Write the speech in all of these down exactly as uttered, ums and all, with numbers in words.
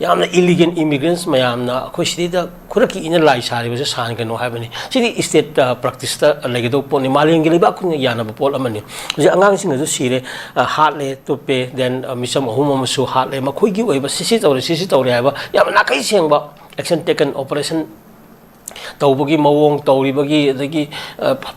ꯌꯥꯝꯅ ꯏꯂꯤꯒꯦꯟ ꯏꯃꯤꯒ꯭ꯔꯦꯟꯁ ꯃꯌꯥꯝꯅ ꯑꯩꯈꯣꯏ ꯁꯤꯗꯩꯗ ꯈꯨꯗꯛꯀꯤ ꯏꯅ ꯂꯥꯏ ꯁꯥꯔꯤꯕꯁꯦ ꯁꯥꯍꯟꯒꯅꯨ ꯍꯥꯏꯕꯅꯤ꯫ ꯁꯤꯗꯤ ꯏꯁꯇꯦꯠ ꯄ꯭ꯔꯦꯛꯇꯤꯁꯇ ꯂꯩꯒꯗꯧꯕ ꯄꯣꯠꯅꯤ, ꯃꯥꯂꯦꯝꯒꯤ ꯂꯩꯕꯥꯛ ꯈꯨꯗꯤꯡꯃꯛ ꯌꯥꯅꯕ ꯄꯣꯠ ꯑꯃꯅꯤ꯫ ꯍꯧꯖꯤꯛ ꯑꯉꯥꯡꯁꯤꯡ ꯑꯗꯨ ꯁꯤꯔꯦ, ꯍꯥꯠꯂꯦ, ꯇꯨꯞꯄꯦ, ꯗꯦꯟ ꯃꯤꯆꯝ ꯑꯍꯨꯝ ꯑꯃꯁꯨ ꯍꯥꯠꯂꯦ, ꯃꯈꯣꯏꯒꯤ ꯑꯣꯏꯕ ꯁꯤꯁꯤ ꯇꯧꯔꯦ, ꯁꯤꯁꯤ ꯇꯧꯔꯦ ꯍꯥꯏꯕ ꯌꯥꯝꯅ ꯅꯥꯈꯩ ꯁꯦꯡꯕ ꯑꯦꯛꯁꯟ ꯇꯦꯀꯟ, ꯑꯣꯄꯔꯦꯁꯟ ꯇꯧꯕꯒꯤ ꯃꯑꯣꯡ, ꯇꯧꯔꯤꯕꯒꯤ, ꯑꯗꯒꯤ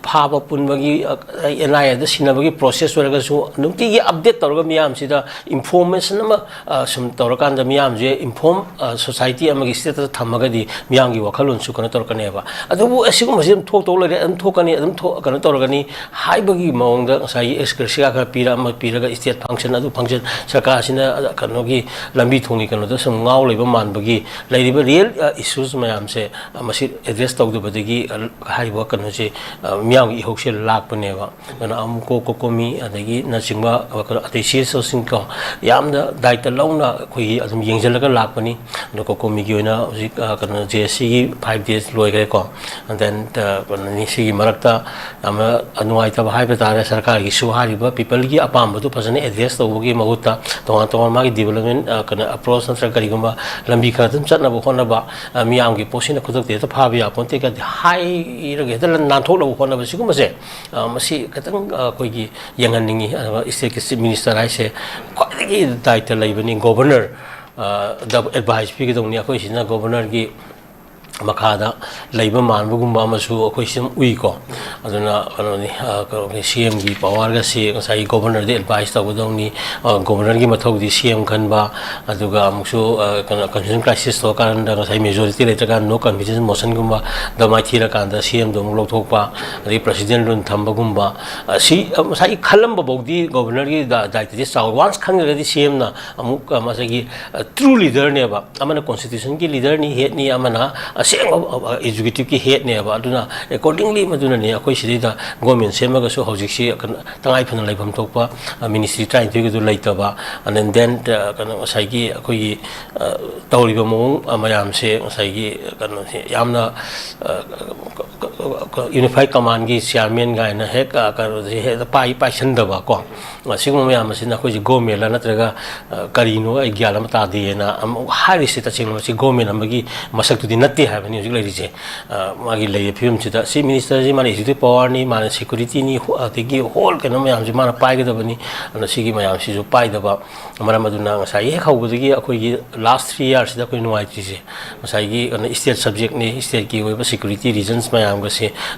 ꯐꯥꯕ ꯄꯨꯟꯕꯒꯤ, ꯑꯦꯟ ꯑꯥꯏ ꯑꯦꯗ ꯁꯤꯟꯅꯕꯒꯤ ꯄ꯭ꯔꯣꯁꯦꯁ ꯑꯣꯏꯔꯒꯁꯨ ꯅꯨꯡꯇꯤꯒꯤ ꯑꯞꯗꯦꯠ ꯇꯧꯔꯒ ꯃꯤꯌꯥꯝꯁꯤꯗ ꯏꯟꯐꯣꯔꯃꯦꯁꯟ ꯑꯃ ꯁꯨꯝ ꯇꯧꯔꯀꯥꯟꯗ ꯃꯤꯌꯥꯝꯁꯦ ꯏꯟꯐꯣꯔꯝ ꯁꯣꯁꯥꯏꯇꯤ ꯑꯃꯒꯤ ꯁ꯭ꯇꯦꯇꯁꯇ ꯊꯝꯃꯒꯗꯤ ꯃꯤꯌꯥꯝꯒꯤ ꯋꯥꯈꯜꯂꯣꯟꯁꯨ ꯀꯩꯅꯣ ꯇꯧꯔꯛꯀꯅꯦꯕ꯫ ꯑꯗꯨꯕꯨ ꯑꯁꯤꯒꯨꯝꯕꯁꯤ ꯑꯗꯨꯝ ꯊꯣꯛꯇꯧ ꯂꯩꯔꯦ, ꯑꯗꯨꯝ ꯊꯣꯛꯀꯅꯤ, ꯑꯗꯨꯝ ꯀꯩꯅꯣ ꯇꯧꯔꯒꯅꯤ ꯍꯥꯏꯕꯒꯤ ꯃꯑꯣꯡꯗ ꯉꯁꯥꯏꯒꯤ ꯑꯦꯛꯁꯀ꯭ꯔꯦꯁꯤꯌꯥ ꯈꯔ ꯄꯤꯔ, ꯑꯃ ꯄꯤꯔꯒ ꯏꯁꯇꯦꯠ ꯐꯪꯁꯟ, ꯑꯗꯨ ꯐꯪꯁꯟ, ꯁꯔꯀꯥꯔꯁꯤꯅ ꯀꯩꯅꯣꯒꯤ ꯂꯝꯕꯤ ꯊꯣꯡꯒꯤ ꯀꯩꯅꯣꯗ ꯁꯨꯝ ꯉꯥꯎ ꯂꯩꯕ ꯃꯥꯟꯕꯒꯤ ꯂꯩꯔꯤꯕ ꯔꯤꯌꯦꯜ ꯏꯁꯨꯁ ꯃꯌꯥꯝꯁꯦ ꯃꯁꯤ ꯑꯦꯗ꯭ꯔꯦꯁ ꯇꯧꯗꯕꯗꯒꯤ ꯍꯥꯏꯔꯤꯕ ꯀꯩꯅꯣꯁꯦ ꯃꯤꯌꯥꯝꯒꯤ ꯏꯍꯧꯁꯦ ꯂꯥꯛꯄꯅꯦꯕ꯫ ꯑꯗꯨꯅ ꯑꯃꯨꯛꯀꯣ ꯀꯣꯀꯣꯃꯤ ꯑꯗꯒꯤ ꯅꯆꯤꯡꯕ ꯑꯇꯩ ꯁꯤ ꯑꯦꯁ ꯑꯣꯁꯤꯡꯀꯣ ꯌꯥꯝꯅ ꯗꯥꯏꯇ ꯂꯧꯅ ꯑꯩꯈꯣꯏꯒꯤ ꯑꯗꯨꯝ ꯌꯦꯡꯁꯤꯜꯂꯒ ꯂꯥꯛꯄꯅꯤ꯫ ꯑꯗꯣ ꯀꯣꯀꯣꯃꯤꯒꯤ ꯑꯣꯏꯅ ꯍꯧꯖꯤꯛ ꯀꯩꯅꯣ ꯖꯦ ꯑꯦꯁ ꯁꯤꯒꯤ ꯐꯥꯏꯚ ꯗꯦꯖ ꯂꯣꯏꯈ꯭ꯔꯦꯀꯣ꯫ ꯗꯦꯟ ꯁꯤꯒꯤ ꯃꯔꯛꯇ ꯌꯥꯝꯅ ꯅꯨꯡꯉꯥꯏꯇꯕ ꯍꯥꯏꯕ ꯇꯥꯔꯦ, ꯁꯔꯀꯥꯔꯒꯤꯁꯨ ꯍꯥꯏꯔꯤꯕ ꯄꯤꯄꯜꯒꯤ ꯑꯄꯥꯝꯕꯗꯨ ꯐꯖꯅ ꯑꯦꯗ꯭ꯔꯦꯁ ꯇꯧꯕꯒꯤ ꯃꯍꯨꯠꯇ ꯇꯣꯉꯥꯟ ꯇꯣꯉꯥꯟ ꯃꯥꯒꯤ ꯗꯤꯕꯂꯞꯃꯦꯟ ꯀꯩꯅꯣ ꯑꯦꯄ꯭ꯔꯣꯁ ꯅꯠꯇ꯭ꯔꯒ ꯀꯔꯤꯒꯨꯝꯕ ꯂꯝꯕꯤ ꯈꯔ ꯑꯗꯨꯝ ꯆꯠꯅꯕ ꯍꯣꯠꯅꯕ, ꯃꯤꯌꯥꯝꯒꯤ ꯄꯣꯠꯁꯤꯅ ꯈꯨꯗꯛꯇ ꯍꯦꯛꯇ ꯐꯥꯕ ꯌꯥꯄꯣꯟꯇꯦ ꯀꯗꯤ ꯍꯥꯏꯔꯒ ꯍꯦꯛꯇ ꯅꯥꯟꯊꯣꯛꯅꯕ ꯍꯣꯠꯅꯕ ꯁꯤꯒꯨꯝꯕꯁꯦ ꯃꯁꯤ ꯈꯤꯇꯪ ꯑꯩꯈꯣꯏꯒꯤ ꯌꯦꯡꯍꯟꯅꯤꯡꯉꯤ꯫ ꯑꯗꯨꯒ ꯏꯁꯇꯦꯠꯀꯤ ꯆꯤꯐ ꯃꯤꯅꯤꯁꯇꯔ ꯍꯥꯏꯁꯦ ꯈ꯭ꯋꯥꯏꯗꯒꯤ ꯗꯥꯏꯇ ꯂꯩꯕꯅꯤ꯫ ꯒꯣꯕꯔꯅꯔ ꯗ ꯑꯦꯗꯚꯥꯏꯁ ꯄꯤꯒꯗꯧꯅꯤ꯫ ꯑꯩꯈꯣꯏ ꯁꯤꯅ ꯒꯣꯕꯔꯅꯔꯒꯤ ꯃꯈꯥꯗ ꯂꯩꯕ ꯃꯥꯟꯕꯒꯨꯝꯕ ꯑꯃꯁꯨ ꯑꯩꯈꯣꯏ ꯁꯤ ꯑꯗꯨꯝ ꯎꯏꯀꯣ꯫ ꯑꯗꯨꯅ ꯀꯩꯅꯣꯅꯤ, ꯁꯤ ꯑꯦꯝꯒꯤ ꯄꯋꯥꯔꯒꯁꯤ ꯉꯁꯥꯏꯒꯤ ꯒꯣꯕꯔꯅꯔꯗ ꯑꯦꯗꯚꯥꯏꯁ ꯇꯧꯒꯗꯧꯅꯤ꯫ ꯒꯣꯕꯔꯅꯔꯒꯤ ꯃꯊꯧꯗꯤ ꯁꯤ ꯑꯦꯝ ꯈꯟꯕ, ꯑꯗꯨꯒ ꯑꯃꯨꯛꯁꯨ ꯀꯩꯅꯣ, ꯀꯟꯁꯇꯤꯇ꯭ꯌꯨꯁꯟ ꯀ꯭ꯔꯥꯏꯁꯤꯁ ꯊꯣꯛꯑꯀꯥꯟꯗ ꯉꯁꯥꯏ ꯃꯦꯖꯣꯔꯤꯇꯤ ꯂꯩꯇ꯭ꯔꯀꯥꯟꯗ ꯅꯣ ꯀꯟꯐꯤꯗꯦꯟꯁ ꯃꯣꯁꯟꯒꯨꯝꯕꯗ ꯃꯥꯏꯊꯤꯔꯀꯥꯟꯗ ꯁꯤ ꯑꯦꯝꯗꯣ ꯑꯃꯨꯛ ꯂꯧꯊꯣꯛꯄ, ꯑꯗꯩ ꯄ꯭ꯔꯁꯤꯗꯦꯟ ꯔꯨꯜ ꯊꯝꯕꯒꯨꯝꯕ, ꯁꯤ ꯉꯁꯥꯏꯒꯤ ꯈꯜꯂꯝꯕ ꯐꯥꯎꯗꯤ ꯒꯣꯕꯔꯅꯔꯒꯤ ꯗꯥꯏꯇꯗꯤ ꯆꯥꯎꯋꯤ꯫ ꯋꯥꯟꯁ ꯈꯟꯈ꯭ꯔꯒꯗꯤ ꯁꯤ ꯑꯦꯝꯅ ꯑꯃꯨꯛ ꯉꯁꯥꯏꯒꯤ ꯇ꯭ꯔꯨ ꯂꯤꯗꯔꯅꯦꯕ꯫ ꯑꯃꯅ ꯀꯣꯟꯁꯇꯤꯇ꯭ꯌꯨꯁꯟꯒꯤ ꯂꯤꯗꯔꯅꯤ, ꯍꯦꯠꯅꯤ, ꯑꯃꯅ ꯑꯁꯦꯡꯕ ꯑꯦꯛꯖꯤꯀ꯭ꯌꯨꯇꯤꯞꯀꯤ ꯍꯦꯠꯅꯦꯕ꯫ ꯑꯗꯨꯅ ꯑꯦꯀꯣꯔꯗꯤꯡꯂꯤ ꯃꯗꯨꯅꯅꯤ ꯑꯩꯈꯣꯏ ꯁꯤꯗꯩꯗ ꯒꯣꯔꯃꯦꯟ ꯁꯦꯝꯃꯒꯁꯨ ꯍꯧꯖꯤꯛꯁꯤ ꯀꯩꯅꯣ, ꯇꯉꯥꯏ ꯐꯗꯅ ꯂꯩꯐꯝ ꯊꯣꯛꯄ ꯃꯤꯅꯤꯁꯇ꯭ꯔꯤ ꯇꯔꯥꯅꯤꯊꯣꯏꯒꯤꯗꯨ ꯂꯩꯇꯕ, ꯑꯦꯟ ꯗꯦꯟ ꯀꯩꯅꯣ, ꯉꯁꯥꯏꯒꯤ ꯑꯩꯈꯣꯏꯒꯤ ꯇꯧꯔꯤꯕ ꯃꯑꯣꯡ ꯃꯌꯥꯝꯁꯦ, ꯉꯁꯥꯏꯒꯤ ꯀꯩꯅꯣꯁꯦ ꯌꯥꯝꯅ ꯌꯨꯅꯤꯐꯥꯏꯠ ꯀꯃꯥꯟꯒꯤ ꯆꯤꯌꯥꯔꯃꯦꯟ ꯀꯥꯏꯅ ꯍꯦꯛ ꯀꯩꯅꯣꯁꯦ ꯍꯦꯛꯇ ꯄꯥꯏ ꯄꯥꯏꯁꯟꯗꯕ ꯀꯣ꯫ ꯁꯤꯒꯨꯝꯕ ꯃꯌꯥꯝ ꯑꯁꯤꯅ ꯑꯩꯈꯣꯏꯁꯦ ꯒꯣꯔꯃꯦꯟꯂ ꯅꯠꯇ꯭ꯔꯒ ꯀꯔꯤꯅꯣ ꯑꯩ ꯒ꯭ꯌꯥꯟ ꯑꯃ ꯇꯥꯗꯦꯅ ꯑꯃꯨꯛ ꯍꯥꯏꯔꯤꯁꯦ꯫ ꯇꯁꯦꯡꯅ ꯃꯁꯤ ꯒꯣꯔꯃꯦꯟ ꯑꯃꯒꯤ ꯃꯁꯛꯇꯨꯗꯤ ꯅꯠꯇꯦ ꯍꯥꯏꯕꯅꯤ ꯍꯧꯖꯤꯛ ꯂꯩꯔꯤꯁꯦ꯫ ꯃꯥꯒꯤ ꯂꯩꯔꯤꯕ ꯐꯤꯕꯝꯁꯤꯗ ꯁꯤ ꯃꯤꯅꯤꯁꯇꯔꯁꯤ ꯃꯥꯅ ꯑꯦꯛꯖꯤꯀ꯭ꯌꯨꯇꯤꯚ ꯄꯋꯥꯔꯅꯤ, ꯃꯥꯅ ꯁꯦꯀ꯭ꯌꯨꯔꯤꯇꯤꯅꯤ, ꯑꯗꯒꯤ ꯍꯣꯜ ꯀꯩꯅꯣ ꯃꯌꯥꯝꯁꯤ ꯃꯥꯅ ꯄꯥꯏꯒꯗꯕꯅꯤ꯫ ꯑꯗꯨꯅ ꯁꯤꯒꯤ ꯃꯌꯥꯝꯁꯤꯁꯨ ꯄꯥꯏꯗꯕ, ꯃꯔꯝ ꯑꯗꯨꯅ ꯉꯁꯥꯏꯒꯤ ꯍꯦꯛ ꯍꯧꯕꯗꯒꯤ ꯑꯩꯈꯣꯏꯒꯤ ꯂꯥꯁ ꯊ꯭ꯔꯤ ꯌꯥꯔꯁꯤꯗ ꯑꯩꯈꯣꯏ ꯅꯨꯡꯉꯥꯏꯇ꯭ꯔꯤꯁꯦ ꯉꯁꯥꯏꯒꯤ ꯀꯩꯅꯣ ꯏꯁꯇꯦꯠ ꯁꯕꯖꯦꯛꯅꯤ, ꯏꯁꯇꯦꯠꯀꯤ ꯑꯣꯏꯕ ꯁꯦꯀ꯭ꯌꯨꯔꯤꯇꯤ ꯔꯤꯖꯟꯁ ꯃꯌꯥꯝꯒꯁꯦ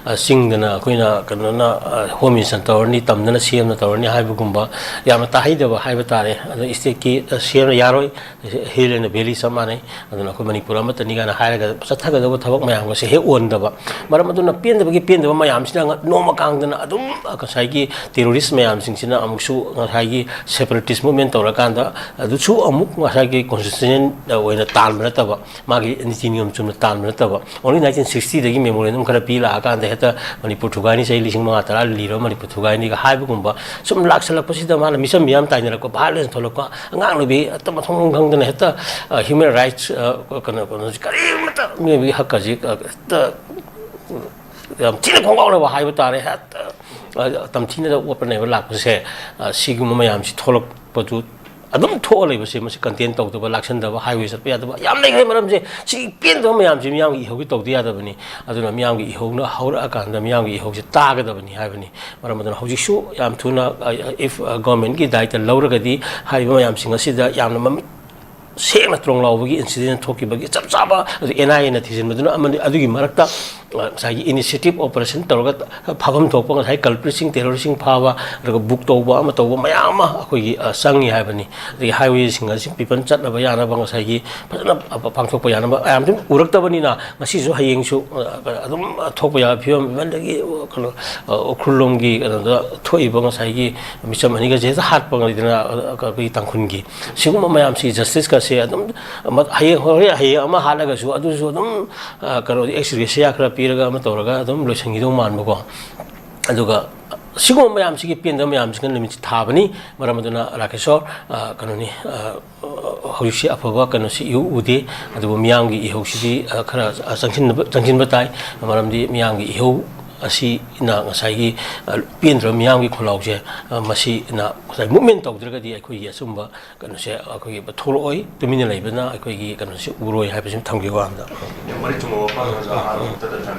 ꯆꯤꯡꯗꯅ ꯑꯩꯈꯣꯏꯅ ꯀꯩꯅꯣꯅ ꯍꯣꯝ ꯃꯤꯅꯤꯁꯇꯔ ꯇꯧꯔꯅꯤ, ꯇꯝꯗꯅ ꯁꯤ ꯑꯦꯝꯅ ꯇꯧꯔꯅꯤ ꯍꯥꯏꯕꯒꯨꯝꯕ ꯌꯥꯝꯅ ꯇꯥꯍꯩꯗꯕ ꯍꯥꯏꯕ ꯇꯥꯔꯦ꯫ ꯑꯗꯣ ꯏꯁꯇꯦꯠꯀꯤ ꯁꯤ ꯑꯦꯝꯅ ꯌꯥꯔꯣꯏ, ꯍꯤꯜ ꯑꯦꯟ ꯚꯦꯂꯤ ꯆꯞ ꯃꯥꯟꯅꯩ꯫ ꯑꯗꯨꯅ ꯑꯩꯈꯣꯏ ꯃꯅꯤꯄꯨꯔ ꯑꯃꯠꯇꯅꯤ ꯀꯥꯏꯅ ꯍꯥꯏꯔꯒ ꯆꯠꯊꯒꯗꯕ ꯊꯕꯛ ꯃꯌꯥꯝꯒꯁꯦ ꯍꯦꯛ ꯑꯣꯟꯗꯕ, ꯃꯔꯝ ꯑꯗꯨꯅ ꯄꯦꯟꯗꯕꯒꯤ ꯄꯦꯟꯗꯕ ꯃꯌꯥꯝꯁꯤꯅ ꯅꯣꯡꯃ ꯀꯥꯡꯗꯅ ꯑꯗꯨꯝ ꯉꯁꯥꯏꯒꯤ ꯇꯦꯔꯣꯔꯤꯁ ꯃꯌꯥꯝꯁꯤꯡꯁꯤꯅ ꯑꯃꯨꯛꯁꯨ ꯉꯁꯥꯏꯒꯤ ꯁꯦꯄꯔꯦꯇꯤꯁ ꯃꯨꯞꯃꯦꯟ ꯇꯧꯔꯀꯥꯟꯗ ꯑꯗꯨꯁꯨ ꯑꯃꯨꯛ ꯉꯁꯥꯏꯒꯤ ꯀꯣꯟꯁꯇꯤꯇ꯭ꯌꯨꯁꯟ ꯑꯣꯏꯅ ꯇꯥꯟꯕ ꯅꯠꯇꯕ, ꯃꯥꯒꯤ ꯅꯤꯇꯤ ꯅꯤꯌꯣꯝ ꯆꯨꯝꯅ ꯇꯥꯟꯕ ꯅꯠꯇꯕ, ꯑꯣꯡꯂꯤ ꯅꯥꯏꯟꯇꯤꯟ ꯁꯤꯛꯁꯇꯤꯗꯒꯤ ꯃꯦꯃꯣꯔꯦꯟꯗꯝ ꯈꯔ ꯄꯤ ꯂꯥꯛꯑꯀꯥꯟꯗ ꯍꯦꯛꯇ ꯃꯅꯤꯄꯨꯔ ꯊꯨꯒꯥꯏꯅꯤ, ꯆꯍꯤ ꯂꯤꯁꯤꯡ ꯃꯉꯥ ꯇꯔꯥ ꯂꯤꯔꯣ ꯃꯅꯤꯄꯨꯔ ꯊꯨꯒꯥꯏꯅꯤꯒ ꯍꯥꯏꯕꯒꯨꯝꯕ ꯁꯨꯝ ꯂꯥꯛꯁꯜꯂꯛꯄꯁꯤꯗ ꯃꯥꯅ ꯃꯤꯆꯝ ꯃꯤꯌꯥꯝ ꯇꯥꯏꯅꯔꯛꯄ, ꯚꯥꯏꯑꯣꯂꯦꯟꯁ ꯊꯣꯛꯂꯛꯄ, ꯑꯉꯥꯡ ꯅꯨꯕꯤ ꯑꯇ ꯃꯊꯣꯡ ꯃꯔꯝ ꯈꯪꯗꯅ ꯍꯦꯛꯇ ꯍ꯭ꯌꯨꯃꯦꯟ ꯔꯥꯏꯠꯁ ꯀꯩꯅꯣ ꯀꯩꯅꯣꯁꯤ ꯀꯔꯤꯃꯠꯇ ꯃꯤꯑꯣꯏꯕꯒꯤ ꯍꯛꯀꯁꯤ ꯍꯦꯛꯇ ꯌꯥꯝ ꯊꯤꯅ ꯈꯣꯡꯒꯥꯎꯅꯕ ꯍꯥꯏꯕ ꯇꯥꯔꯦ꯫ ꯍꯦꯛꯇ ꯇꯝꯊꯤꯅ ꯑꯣꯠꯄ ꯅꯩꯕ ꯂꯥꯛꯄꯁꯦ, ꯁꯤꯒꯨꯝꯕ ꯃꯌꯥꯝꯁꯤ ꯊꯣꯛꯂꯛꯄꯗꯨ ꯑꯗꯨꯝ ꯊꯣꯛꯑ ꯂꯩꯕꯁꯦ, ꯃꯁꯤ ꯀꯟꯇꯦꯟ ꯇꯧꯗꯕ, ꯂꯥꯛꯁꯟꯗꯕ, ꯍꯥꯏꯋꯦ ꯆꯠꯄ ꯌꯥꯗꯕ ꯌꯥꯝ ꯂꯩꯈ꯭ꯔꯦ꯫ ꯃꯔꯝꯁꯦ ꯁꯤ ꯄꯦꯟꯗꯕ ꯃꯌꯥꯝꯁꯦ ꯃꯤꯌꯥꯝꯒꯤ ꯏꯍꯧꯒꯤ ꯇꯧꯗ ꯌꯥꯗꯕꯅꯤ꯫ ꯑꯗꯨꯅ ꯃꯤꯌꯥꯝꯒꯤ ꯏꯍꯧꯅ ꯍꯧꯔꯛꯑꯀꯥꯟꯗ ꯃꯤꯌꯥꯝꯒꯤ ꯏꯍꯧꯁꯦ ꯇꯥꯒꯗꯕꯅꯤ ꯍꯥꯏꯕꯅꯤ꯫ ꯃꯔꯝ ꯑꯗꯨꯅ ꯍꯧꯖꯤꯛꯁꯨ ꯌꯥꯝ ꯊꯨꯅ, ꯏꯐ ꯒꯣꯔꯃꯦꯟꯒꯤ ꯗꯥꯏꯇ ꯂꯧꯔꯒꯗꯤ ꯍꯥꯏꯔꯤꯕ ꯃꯌꯥꯝꯁꯤꯡ ꯑꯁꯤꯗ ꯌꯥꯝꯅ ꯃꯃꯤꯠ ꯁꯦꯡꯅ ꯇ꯭ꯔꯣꯡ ꯂꯥꯎꯕꯒꯤ ꯏꯟꯁꯤꯗꯦꯟ ꯊꯣꯛꯈꯤꯕꯒꯤ ꯆꯞ ꯆꯥꯕ ꯑꯗꯨ ꯑꯦꯟ ꯑꯥꯏ ꯑꯦꯅ ꯊꯤꯖꯤꯟꯕꯗꯨꯅ ꯑꯃꯅꯤ꯫ ꯑꯗꯨꯒꯤ ꯃꯔꯛꯇ ꯉꯁꯥꯏꯒꯤ ꯏꯅꯤꯁꯤꯌꯦꯇꯤꯞ ꯑꯣꯄꯔꯦꯁꯟ ꯇꯧꯔꯒ ꯐꯥꯐꯝ ꯊꯣꯛꯄ ꯉꯁꯥꯏ ꯀꯜꯄ꯭ꯔꯤꯠꯁꯤꯡ, ꯇꯦꯔꯣꯔꯤꯁꯁꯤꯡ ꯐꯥꯕ, ꯑꯗꯨꯒ ꯕꯨꯛ ꯇꯧꯕ ꯑꯃ ꯇꯧꯕ ꯃꯌꯥꯝ ꯑꯃ ꯑꯩꯈꯣꯏꯒꯤ ꯆꯪꯉꯤ ꯍꯥꯏꯕꯅꯤ꯫ ꯑꯗꯒꯤ ꯍꯥꯏꯋꯦꯁꯤꯡ ꯑꯁꯤ ꯄꯤꯄꯜ ꯆꯠꯅꯕ ꯌꯥꯅꯕ ꯉꯁꯥꯏꯒꯤ ꯐꯖꯅ ꯄꯥꯡꯊꯣꯛꯄ ꯌꯥꯅꯕ ꯃꯌꯥꯝ ꯑꯗꯨꯝ ꯎꯔꯛꯇꯕꯅꯤꯅ ꯉꯁꯤꯁꯨ ꯍꯌꯦꯡꯁꯨ ꯑꯗꯨꯝ ꯊꯣꯛꯄ ꯌꯥꯕ ꯐꯤꯕꯝ ꯑꯃꯗꯒꯤ ꯀꯩꯅꯣ, ꯎꯈ꯭ꯔꯨꯜꯂꯣꯝꯒꯤ ꯀꯩꯅꯣꯗ ꯊꯣꯛꯏꯕ ꯉꯁꯥꯏꯒꯤ ꯃꯤꯆꯝ ꯑꯅꯤꯒꯁꯦ ꯍꯦꯛꯇ ꯍꯥꯠꯄ ꯉꯩꯗꯅ, ꯑꯩꯈꯣꯏꯒꯤ ꯇꯥꯡꯈꯨꯜꯒꯤ ꯁꯤꯒꯨꯝꯕ ꯃꯌꯥꯝꯁꯤ ꯖꯁꯇꯤꯁꯀ ꯁꯦ ꯑꯗꯨꯝ ꯍꯌꯦꯡ, ꯍꯣꯔꯦꯟ ꯍꯌꯦꯡ ꯑꯃ ꯍꯥꯠꯂꯒꯁꯨ ꯑꯗꯨꯁꯨ ꯑꯗꯨꯝ ꯀꯩꯅꯣꯗꯤ, ꯑꯦꯛꯁ ꯒ꯭ꯔꯦꯁꯤꯌꯥ ꯈꯔ ꯄꯤꯔꯒ ꯑꯃ ꯇꯧꯔꯒ ꯑꯗꯨꯝ ꯂꯣꯏꯁꯤꯟꯈꯤꯗꯧ ꯃꯥꯟꯕꯀꯣ꯫ ꯑꯗꯨꯒ ꯁꯤꯒꯨꯝꯕ ꯃꯌꯥꯝꯁꯤꯒꯤ ꯄꯦꯟꯗꯕ ꯃꯌꯥꯝꯁꯤꯅ ꯅꯨꯃꯤꯠꯁꯤ ꯊꯥꯕꯅꯤ꯫ ꯃꯔꯝ ꯑꯗꯨꯅ ꯔꯥꯀꯦꯁꯣꯔ, ꯀꯩꯅꯣꯅꯤ, ꯍꯧꯖꯤꯛꯁꯤ ꯑꯐꯕ ꯀꯩꯅꯣꯁꯤ ꯏꯎ ꯎꯗꯦ꯫ ꯑꯗꯨꯕꯨ ꯃꯤꯌꯥꯝꯒꯤ ꯏꯍꯧꯁꯤꯗꯤ ꯈꯔ ꯆꯪꯁꯤꯟꯅꯕ, ꯆꯪꯁꯤꯟꯕ ꯇꯥꯏ꯫ ꯃꯔꯝꯗꯤ ꯃꯤꯌꯥꯝꯒꯤ ꯏꯍꯧ ꯑꯁꯤꯅ ꯉꯁꯥꯏꯒꯤ ꯄꯦꯟꯗ꯭ꯔꯕ ꯃꯤꯌꯥꯝꯒꯤ ꯈꯣꯜꯂꯥꯎꯁꯦ, ꯃꯁꯤꯅ ꯉꯁꯥꯏ ꯃꯨꯞꯃꯦꯟ ꯇꯧꯗ꯭ꯔꯒꯗꯤ ꯑꯩꯈꯣꯏꯒꯤ ꯑꯆꯨꯝꯕ ꯀꯩꯅꯣꯁꯦ ꯑꯩꯈꯣꯏꯒꯤ ꯊꯣꯛꯂꯛꯑꯣꯏ꯫ ꯇꯨꯃꯤꯟꯅ ꯂꯩꯕꯅ ꯑꯩꯈꯣꯏꯒꯤ ꯀꯩꯅꯣꯁꯦ ꯎꯔꯣꯏ ꯍꯥꯏꯕꯁꯤꯃ ꯊꯝꯒꯦꯀꯣ ꯑꯍꯥꯟꯕꯗ꯫ ꯌꯥꯝ ꯃꯔꯤꯛ ꯆꯨꯝꯕ ꯋꯥꯐꯝ, ꯑꯣꯖꯥ꯫ ꯑꯍꯥꯟꯕ ꯃꯛꯇꯗ ꯊꯝ-